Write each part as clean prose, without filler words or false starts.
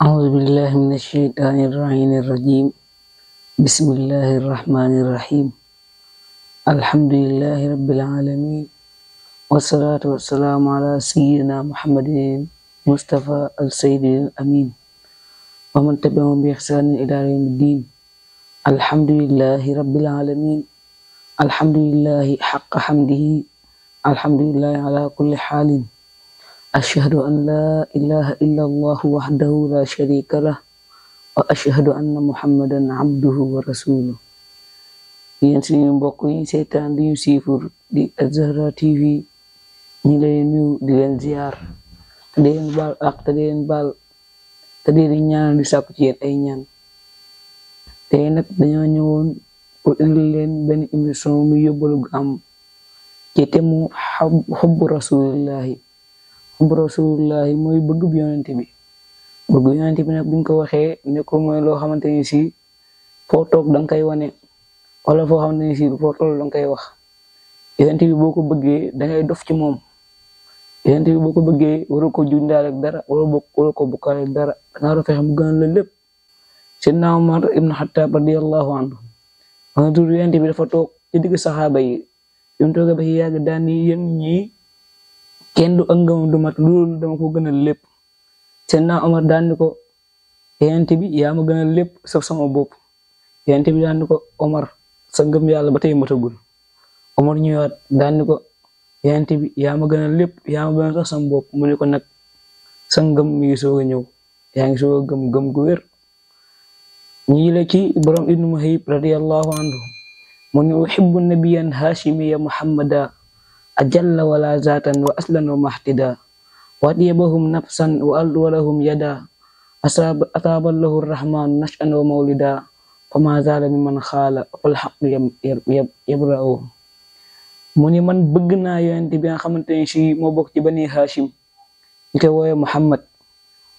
أعوذ بالله من الشيطان الرجيم بسم الله الرحمن الرحيم الحمد لله رب العالمين والصلاة والسلام على سيدنا محمد المصطفى السيد الأمين ومن تبعهم بإحسان إلى يوم الدين الحمد لله رب العالمين الحمد لله حق حمده الحمد لله على كل حال أشهد أن لا إله إلا الله وحده لا شريك له وأشهد أن محمدا عبده ورسوله. yéen suñu mbokk yi seetaan di ñu siifur di Az-Zahra TV ñi leen nuyu di leen ziar te di leen baal ak te di leen baal te di leen ñaanal di sàkku ci yéen ay ñaan. tey nag dañoo ñëwoon pour indil leen benn émission mu yóbbalu gàmm ci temu xubbu rasulillahi. xubbu rasulillahi mooy bëgg bi yonente bi nag buñ ko waxee ne ko mooy loo xamante ni si foo toog danga koy wane wala foo xamante ni si foo toll danga koy wax. yonente bi boo ko bëggee dangay dof ci moom. yonente bi boo ko bëggee waroo ko jundaale ak dara waroo ko bokkaale ak dara danga war a fexe mu gënal la lépp. Seydina Umar ibn Xattaab radiyallahu anhu wax na tur yonente bi dafa toog ci digg saxaaba yi bi mu toogee ba ci yàgg daan ni yéen ñii kenn du ëngam du mat loolu dama ko gënal lépp. Seydina Omar daan ni ko yonent bi yaa ma gënal lépp sax sama bopp. yonent bi daan ni ko Omar sa ngëm yàlla ba tey matagul. Omar ñëwaat daan ni ko yonent bi yaa ma gënal lépp yaa ma gënal sax sama bopp mu ne ko nag sa ngëm mi ngi soog a ñëw yaa ngi soog a gëm gu wér. ñi la ci borom Ibnu Muhayib radiyallahu anhu mu ne uhibbu nabiyan hashimiya muhammada ajalla wala zatan wa aslan wa mahtida wa atyabahum nafsan wa alwalahum yada ataballahu rahman nash'an wa mawlida fama zala mimman xaala fal haqq yabra'u. mu ni man bëgg naa yonent bi nga xamante ni si moo bokk ci bani hashim ñu koy woowe Muhammad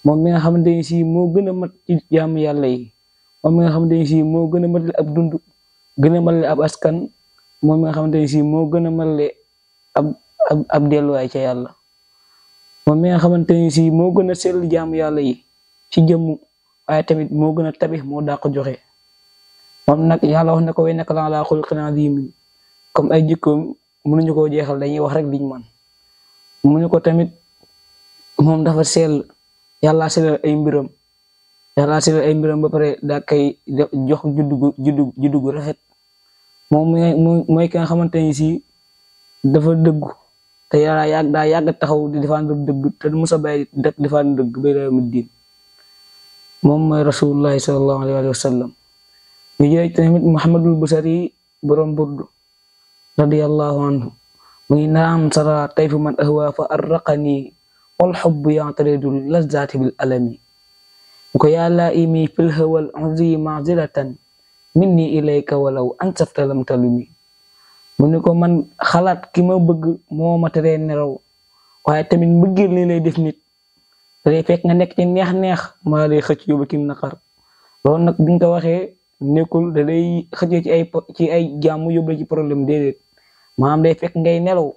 moom mi nga xamante ni si moo gën a mat ci jaamu yàlla yi moom mi nga xamante ni si moo gën a matle ab dund gën a matle ab askan moom mi nga xamante ni si moo gën a matle ab delluwaay ca yàlla moom mi nga xamante ni si moo gën a sell jaamu yàlla yi ci jëmm waaye tamit moo gën a tabix moo dàq joxe. moom nag yàlla wax na ko way nekk la ala xuluqin aziim comme ay jikkoom mënuñu koo jeexal dañuy wax rek liñ man mënuñu ko tamit moom dafa sell yàlla sellal ay mbiram ba pare daa koy jox juddu gu rafet. moom mooy ki nga xamante ni si dafa dëggu te yàlla daa yàgg taxaw di défendre dëgg te musa bàyyi défendre dëgg ba yawmi diin. moom mooy rasulullahi sallallahu alayhi wa sallam. ñu jëlee tamit Muhammadul Busari borom Burdu radiyallahu anhu mu ngi naam sara tayfu man ahwa fa arraqani wal hubbu ya'taridul lazati bil alami ko yàlla imi fil hawal uzi ma'zilatan minni ilayka walaw ansafta lam talumi. mu ne ko man xalaat ki ma bëgg moo ma teree nelaw waaye tamit mbëggeel li lay def nit day fekk nga nekk ci neex-neex maa lay xëcc yóbbu kim naqar. loolu nag bi nga ko waxee nekkul da lay xëccee ci ay jàmm yóbbu ci problème déedéet maanaam day fekk ngay nelaw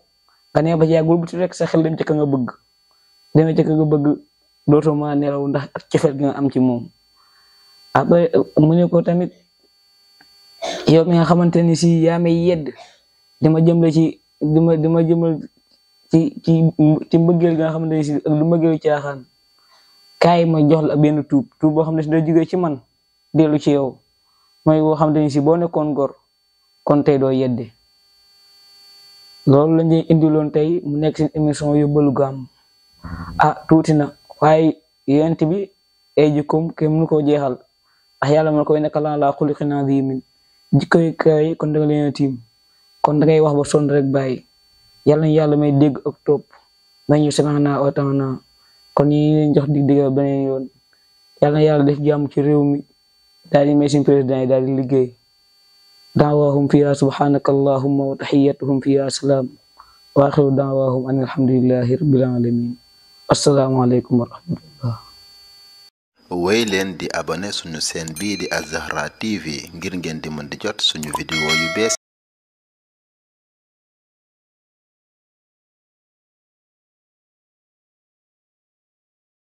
nga ne ba ci yàggul bu rek sa xel dem ci ka nga bëgg demee ci ka nga bëgg dootoo ma nelaw ndax ak cofeel gi nga am ci moom. après mu ne ko tamit yow mi nga xamante ni si yaa may yedd dima jëmale ci mbëggeel nga xamante ni si ak du mbëggeelu caaxaan kaay ma jox la benn tuub boo xam ne si da jógee ci man dellu ci yow mooy boo xamante ni si boo nekkoon gor kon tey doo yedde. loolu lañ leen indiloon tey mu nekk seen émission yóbbalu gàmm. tuuti na waaye yonent bi ay jikkoom kenn mënu koo jeexal ndax yàlla mën koy nekk la xuluqin aziim jikko yi kaay kon da nga leen a tiim kon da ngay wax ba sonn rek bàyyi yàlla na yàlla may dégg ak topp may ñu sami'na wa ata'na kon ñi leen jox dig beneen yoon yàlla na yàlla def jàmm ci réew mi daal di may suñu président yi daal di liggéey. da'waahum fiha subhanaka allahumma wa tahiyyatuhum fiha salaam wa axiru da'waahum an alhamdulillahi rabbil alamin. assalaamu aleykum wa rahmatullah. woy leen di abonné suñu chaîne bii di Az-Zahra TV ngir ngeen di mën di jot suñu vidéo yu bees